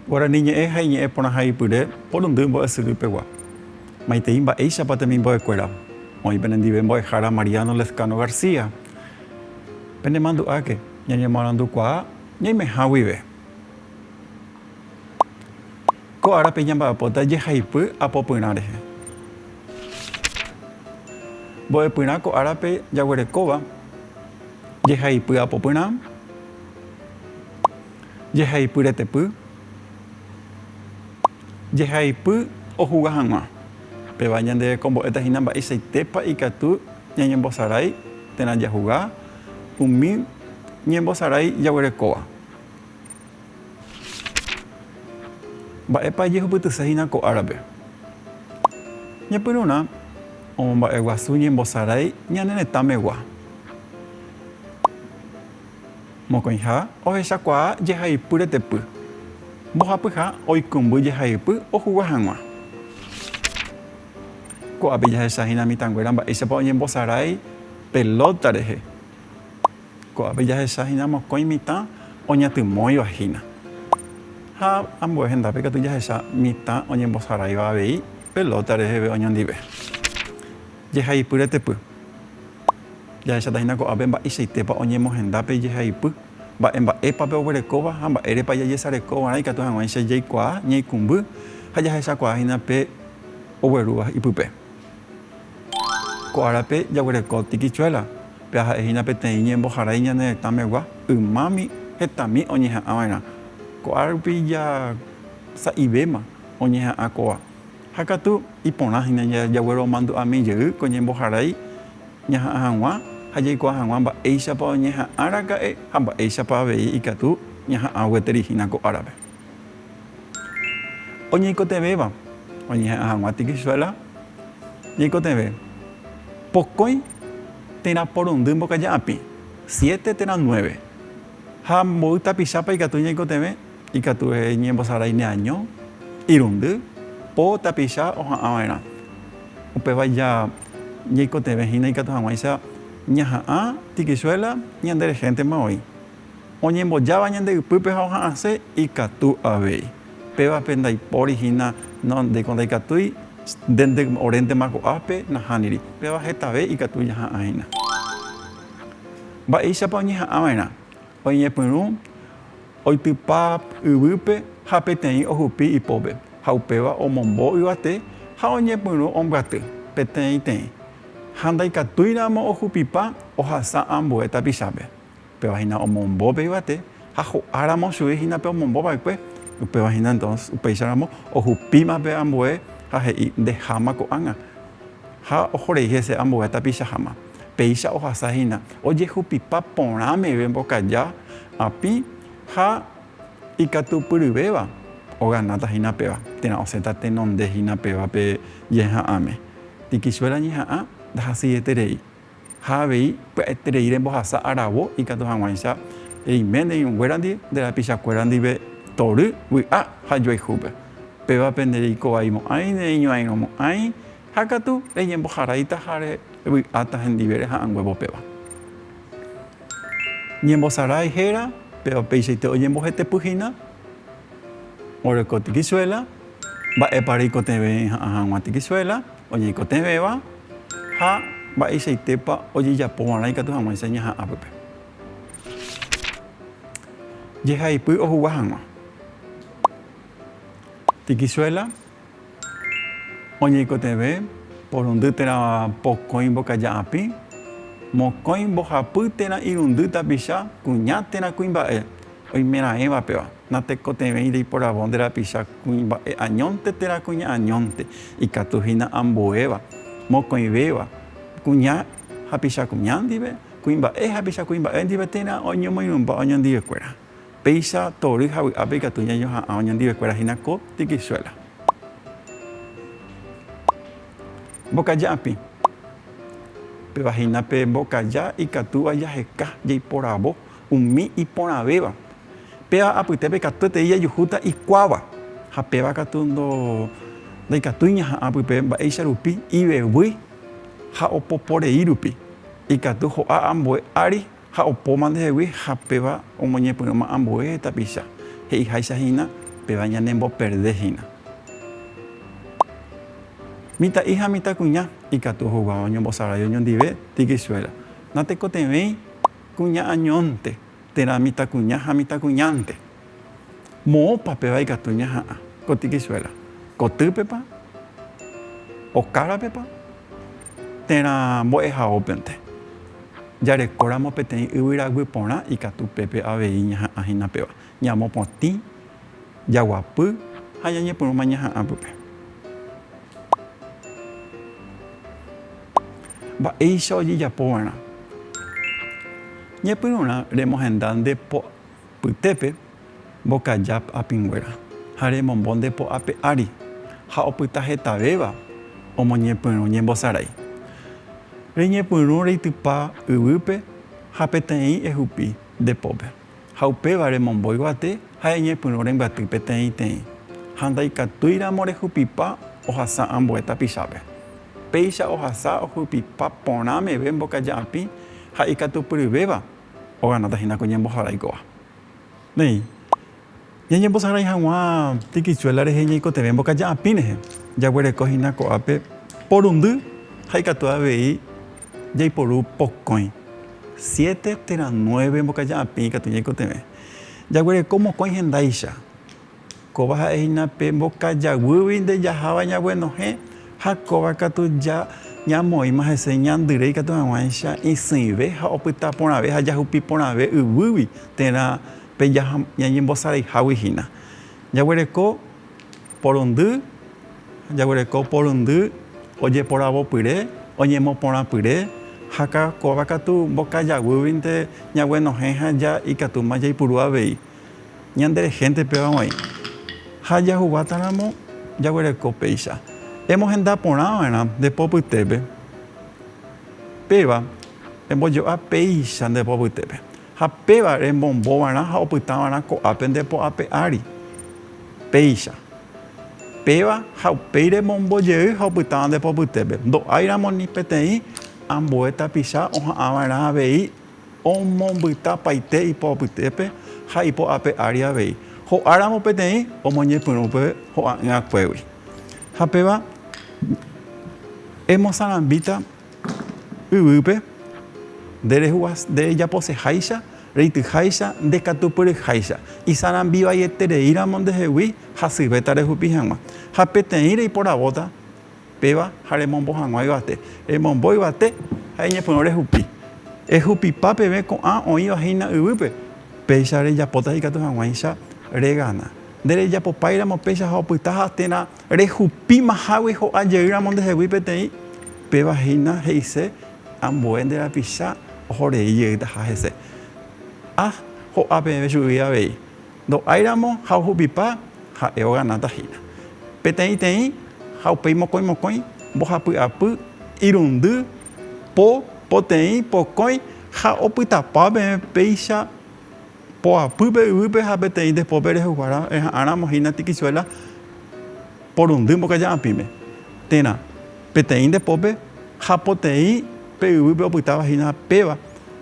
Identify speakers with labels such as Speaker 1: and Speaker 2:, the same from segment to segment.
Speaker 1: Guarani ñe'ẽ ha iñe'ẽ porãhaipyre porundy mbo'esyry pegua. Maitei mba'éichapa temimbo'ekuéra. Oĩ penendive mbo'ehára Mariano Lezcano García. Penemandu'áke, ñañemoarandukuaa ñaimeha guive. Ko árape ñamba'apóta jehaipy apopyrã rehe. Mbo'epyrã ko árape jaguerekóva jehaipy apopyrã, jehaipy retepy, jehaipy ohuga hag̃ua. Péva ñande rekombo'éta hína mba'eichaitépa ikatu ñañembosarái térã jahuga umi ñembosarái jaguerekóva. Mba'épa ejehupytyse hína ko árape? Ñepyrũrã omomba'eguasu ñembosarái ñane retãmegua. Mokõiha ohechakuaa jehaipy retepy. Mbohapyha oikũmby jehaipy ohuga hag̃ua. Ko'ápe jahecha hína mitãnguéra mba'éichapa oñembosarái pelóta rehe. Ko'ápe jahecha hína mokõi mitã oñatymóiva hína. Ha ambue hendápe katu jahecha mitã oñembosaráiva avei pelóta reheve oñondive. Jehaipy retepy. Jahecháta hína ko'ápe mba'eichaitépa oñemohenda pe jehaipy, mba'e mba'épa pe oguerekóva ha mba'érepa jajesarekova'erã ikatu hag̃uáicha jaikuaa, ñaikũmby ha jahechakuaa hína pe oguerúva ipype. Ko árape jaguereko tikichuéla, pe ha'e hína peteĩ ñemboharái ñane retã megua ymámi hetami oñeha'ã va'erã. Ko ára rupi ja sa'ivéma oñeha'ã kóva. Ha katu iporã hína jagueromandu'ami jey ko ñemboharái ñaha'ã hag̃ua ha jaikuaa hag̃ua mba'éichapa oñeha'ã raka'e ha mba'éichapa avei ikatu ñaha'ã gueteri hína ko árape. Oñeikotevẽva oñeha'ã hag̃ua tikichuéla ñaikotevẽ pokõi térã porundy mbokaja'apĩ, siete térã nueve. Ha mboy tapichápa ikatu ñaikotevẽ? Ikatu ñembosarái neaño, irundy, po tapicha oha'ã va'erã. Upéva ja ñaikotevẽ hína ikatu hag̃uáicha ñaha'ã tikichuéla ñande rehéntema oĩ. Oñembojáva ñande ypýpe ha oha'ãse ikatu avei. Pévape ndaipóri hína no ndéko ndaikatúi ndénte oréntema ko'ápe nahániri. Péva hetave ikatu ñaha'ã hína. Mba'éichapa oñeha'ã va'erã? Oñepyrũ oitypa yvýpe ha peteĩ ohupi ipópe, ha upéva omombo yvate ha oñepyrũ ombyaty peteĩteĩ. Ha ndaikatúiramo ohupipa ohasa ambue tapichápe. Upéva hína omombo pe yvate ha ho'a ramo chugui hína pe omombo va'ekue, upéva hína entonces upéicha ramo ohupíma pe ambue ha he'i ndeháma ko'ág̃a ha ohorei hese ambue tapichaháma. Péicha ohasa hína ojehupipa porã meve mbokaja apĩ ha ikatupyryvéva oganáta hína péva térã osẽta tenonde hína péva pe jeha'ãme. Tikichuéla ñeha'ã ndahasyieterei. Ha avei pya'eterei rembohasa aravo ikatu hag̃uáicha reime ne irũnguéra ndive, nde rapichakuéra ndive tory, vy'a ha joayhúpe. Pévape ndereikovaimo'ãi, nereño'airõmo'ãi, ha katu reñemboharáita ha revy'áta hendive reha'ãnguévo péva. Ñembosarái héra, péva peichaite oñembohetepy hína. Oreko tikichuéla, mba'épa reikotevẽ ha'ã hag̃ua tikichuéla, oñeikotevẽva ha mba'eichaitépa ojejapo va'erã ikatu hag̃uáicha ñaha'ã pype. Jehaipy ohuga hag̃ua. Tikichuéla oñeikotevẽ porundy térã pokõi mbokaja apĩ, mokõi mbohapy térã irundy tapicha kuña térã kuimba'e Oimeraẽva péva, natekotevẽi reiporavo nde rapicha kuimba'e añónte térã kuña añónte, ikatu hína ambuéva, mokõivéva, kuña hapicha kuña ndive, kuimba'e hapicha kuimba'e ndive térã oñomoirũmba oñondivekuéra. Péicha tory ha vy'ápe ikatu ñañoha'ã oñondivekuéra hína ko tikichuéla. Mbokaja apĩ. Péva hína pe mbokaja ikatúva jaheka, jaiporavo. Umi iporãvéva. Péva apytépe katuetei jajuhúta ikuáva, ha péva katu ndaikatúi ñaha'ã pype mba'éicha rupi ivevýi ha opoporei rupi. Ikatu ho'a ambue ári ha opóma ndehegui ha péva omoñepyrũma ambue tapicha. He'iháicha hína. Péva ñanemboperde hína. Mitã'i ha mitãkuña ikatu ohuga oñombosarái oñondive tikichuéla. Natekotevẽi kuña añónte térã mitãkuña ha mitãkuñánte. Moõpa péva ikatu ñaha'ã ko tikichuéla? Kotýpepa? Okárapepa? Térã mbo'ehaópente? Jarekóramo peteĩ yvyraguy porã ikatu pépe avei ñaha'ã hína péva. Ñamopotĩ, jaguapy ha ñañepyrũma ñaha'ã pype. Mba'éicha ojejapova'erã? Ñepyrũrã remohenda nde po pytépe mbokaja apĩnguéra ha remombo nde po ape ári ha opyta hetavéva omoñepyrũ ñembosarái. Reñepyrũ reitypa yvýpe ha peteĩ ehupi nde pópe. Ha upéva remombo yvate ha eñepyrũ rembyaty peteĩteĩ, ha ndaikatúi ramo rehupipa ohasa ambue tapichápe. Péicha ohasa ohupipa porã meve mbokaja apĩ ha ikatupyryvéva oganáta hína ko ñemboharái kóva. Néi, ñañembosarái hag̃ua tikichuéla rehe ñaikotevẽ mbokaja apĩ rehe, jaguereko hína ko'ápe porundy ha ikatu avei Jaiporu pokõi, siete térã nueve mbokaja'apĩ ikatu ñaikotevẽ. Jaguereko mokõi hendáicha. Kóva ha'e hína pe mbokajaguýgui nde jaháva ñaguenohẽ ha kóva katu ja ñamoĩma hese ñandyre ikatu hag̃uáicha isỹive ha opyta porãve ha jahupi porãve yvýgui térã pe ñañembosaraihágui hína. Jaguereko Porundy, jaguereko porundy ojeporavopyre, oñemoporãpyre, ha kóva katu mbokajaguýguinte ñaguenohẽ ha ja ikatúma jaipuru avei. Ñanderehénte péva oĩ. Ha jahugátaramo jaguereko péicha. Emohenda porã va'erã nde po pytépe. Péva embojo'a péicha nde po pytépe. Ha péva rembombo va'erã ha opyta va'erã ko'ápe nde po'ape ári. Péicha. Péva ha upéi remombo jey ha opytáva nde popytépe. Ndo'ái ramo ni peteĩ ambue tapicha oha'ã va'erã avei omombyta paite ipo apytépe ha ipo ape ári avei. Ho'a ramo peteĩ omoñepyrũ pe ho'a'ỹ akuégui. Ha péva emosarambíta. Yvýpe, nde rejaposeháicha, reityháicha, nde katupyryháicha. Isarambi vaieterei ramo ndehegui hasyvéta rehupi hag̃ua. Ha peteĩ reiporavóta péva ha remombo hag̃ua yvate. Remombo yvate ha eñepyrũ rehupi. Ehupipa peve ko'ã oĩva hína yvýpe, péicha rejapóta ikatu hag̃uáicha regana. Nde rejapopáiramo péicha ha opyta ha térã Rehupíma hágui ho'a jey ramo ndehegui peteĩ, péva hína he'ise ambue nde rapicha oho rei jeytaha hese. Ha ho'a peẽve chugui avei. Ndo'ái ramo ha ohupipa, ha'e oganáta hína. Peteĩ-teĩ ha upéi mokõi mokõi, mbohapy'apy, irundy, po, poteĩ, pokõi ha opytapa peẽ péicha Poapy pe yvýpe ha peteĩ ndepópe rehuguára reha'ãramo hína tikichuéla porundy mbokaja'apĩme, térã peteĩ ndepópe ha poteĩ pe yvýpe opytáva hína péva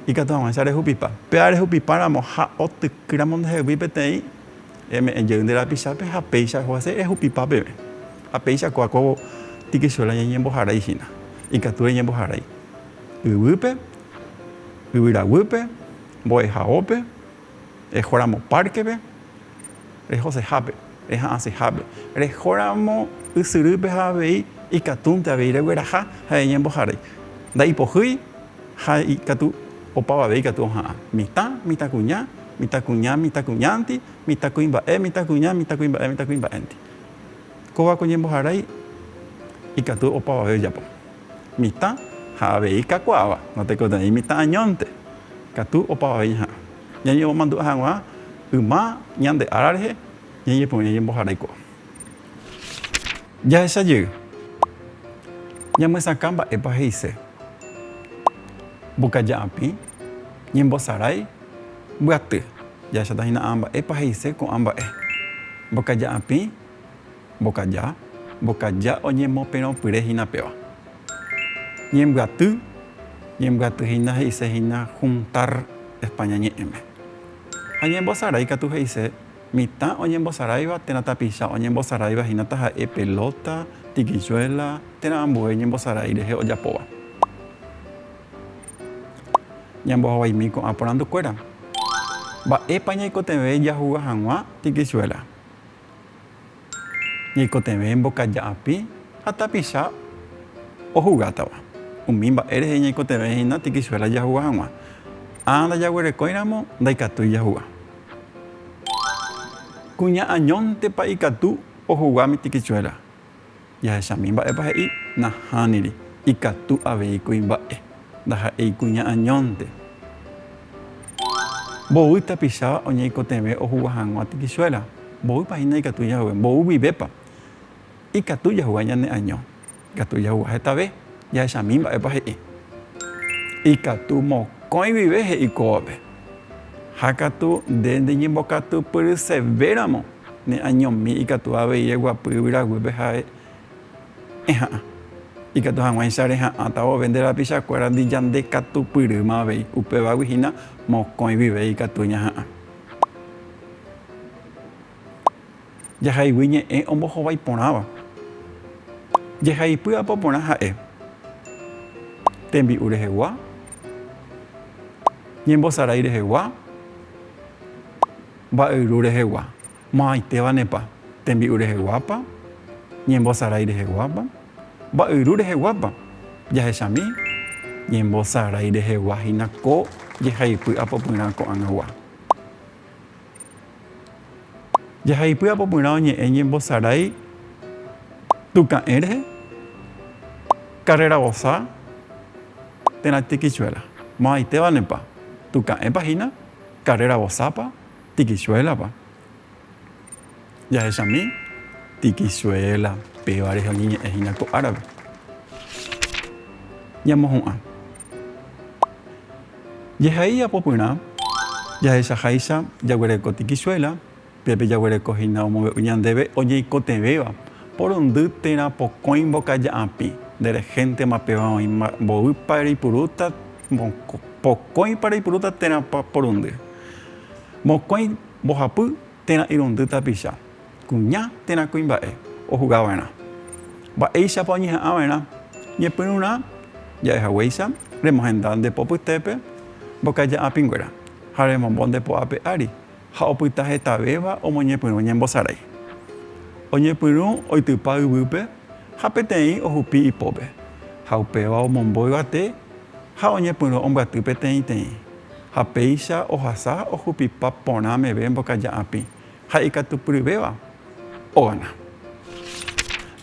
Speaker 1: ikatu hag̃uáicha rehupipa. Péva rehupipáramo ha otykýramo ndehegui peteĩ eme'ẽ jey nde rapichápe ha péicha ehohase rehupipa peve. Ha péicha kóva ko tikichuéla ñañemboharái hína. Ikatu reñemboharái yvýpe, yvyraguýpe. Mbo'ehaópe, rehóramo párkepe, rehosehápe, reha'ãsehápe. Rehóramo ysyrýpe ha avei ikatúnte avei regueraha ha reñemboharái. Nda'ipohýi ha ikatu opavave ikatu oha'ã. Mitã, mitãkuña, mitãkuña, mitãkuñánti, mitãkuimba'e, mitãkuña, mitãkuimba'e, mitãkuimba'énti. Kóva ko ñemboharái ikatu opavave ojapo. Mitã ha avei kakuaáva, natekotevẽi mitã añónte, katu opavave ñaha'ã. Ñañemomandu'a hag̃ua yma ñande ára rehe ñañepyrũ ñañemboharái ko'ã. Jahecha jey, ñamyesakã mba'épa he'ise mbokaja'apĩ, ñembosarái, mbyaty. Jahecháta hína ã mba'épa he'ise ko'ã mba'e. Mbokaja'apĩ. Mbokaja, mbokaja oñemoperõpyre hína péva. Ñembyaty, ñembyaty hína he'ise hína juntar España ñe'ẽme. Ha ñembosarái katu he'ise Mitã oñembosaráiva térã tapicha oñembosaráiva hína taha'e pelóta, tikichuéla térã ambue ñembosarái rehe ojapóva. Ñambohovaimi ko'ã porandukuéra. Mba'épa ñaikotevẽ jahuga hag̃ua tikichuéla? Ñaikotevẽ mbokaja apĩ ha tapicha ohugátava. Umi mba'e rehe ñaikotevẽ hína tikichuéla jahuga hag̃ua. Ã ndajaguerekóiramo ndaikatúi jahuga. Kuña añóntepa ikatu ohuga mi tikichuéla? Jahechami mba'épa he'i, Nahániri, ikatu avei kuimba'e, ndaha'éi kuña añónte. Mboy tapicha oñeikotevẽ ohuga hag̃ua tikichuéla? Mboýpa hína ikatu jahuga? Mboy guivépa ikatu jahuga ñane año? Ikatu jahuga hetave, jahechami mba'épa he'i. Ikatu mokõi guive he'i kóvape. Ha katu nde ndeñembokatupyrysevéramo ne añomi ikatu avei eguapy yvyraguýpe ha eha'ã. Ikatu hag̃uáicha reha'ãta vove nde rapichakuérandi jandekatupyrýma avei, upévagui hína mokõi guive ikatu ñaha'ã. Jahaiguy ñe'ẽ ombohovái porãva. Jehaipy apo porã ha'e, tembi'u rehegua, ñembosarái rehegua, mba'yru rehegua. Mo'ãitévanepa, tembi'u reheguápa, ñembosarái reheguápa, mba'yru reheguápa. Jahechami, ñembosarái rehegua hína ko jehaipy apopyrã ko'ag̃agua. Jahaipy apopyrã oñe'ẽ ñembosarái tuka'ẽ rehe, karréra vosa térã tikichuéla. Mo'ãitévanepa, tuka'ẽpa hína, karréra vosápa, tikichuélapa. Jahechami tikichuéla péva rehe oñeñe'ẽ hína ko árape. Ñamohu'ã. Jehai apopyrã, jahechaháicha jaguereko tikichuéla, pépe jaguereko hína omombe'u ñandéve oñeikotevẽva, porundy térã pokõi mbokaja'apĩ, nderehéntema péva oĩ mboýpa reipurúta, pokõipa reipurúta térãpa porundy. Mokõi mbohapy térã irundy tapicha, kuña térã kuimba'e, ohugava'erã. Mba'éichapa oñeha'ãva'erã? Ñepyrũrã, ja'ehaguéicha, remohenda nde po pytépe mbokaja'apĩnguéra ha remombo nde po ape ári ha opyta hetavéva omoñepyrũ ñembosarái. Oñepyrũ oitypa yvýpe ha peteĩ ohupi ipópe, ha upéva omombo yvate ha oñepyrũ ombyaty peteĩteĩ. Ha péicha ohasa ohupipa porã meve mbokaja'apĩ ha ikatupyryvéva ogana.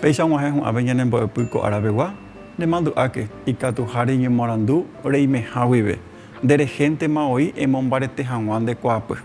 Speaker 1: Péicha og̃uahẽ hu'ãve ñane mbo'epy ko ára pegua, nemandu'áke ikatuha reñemoarandu reimeha guive, nde rehéntema oĩ emombarete hag̃ua nde kuaapy.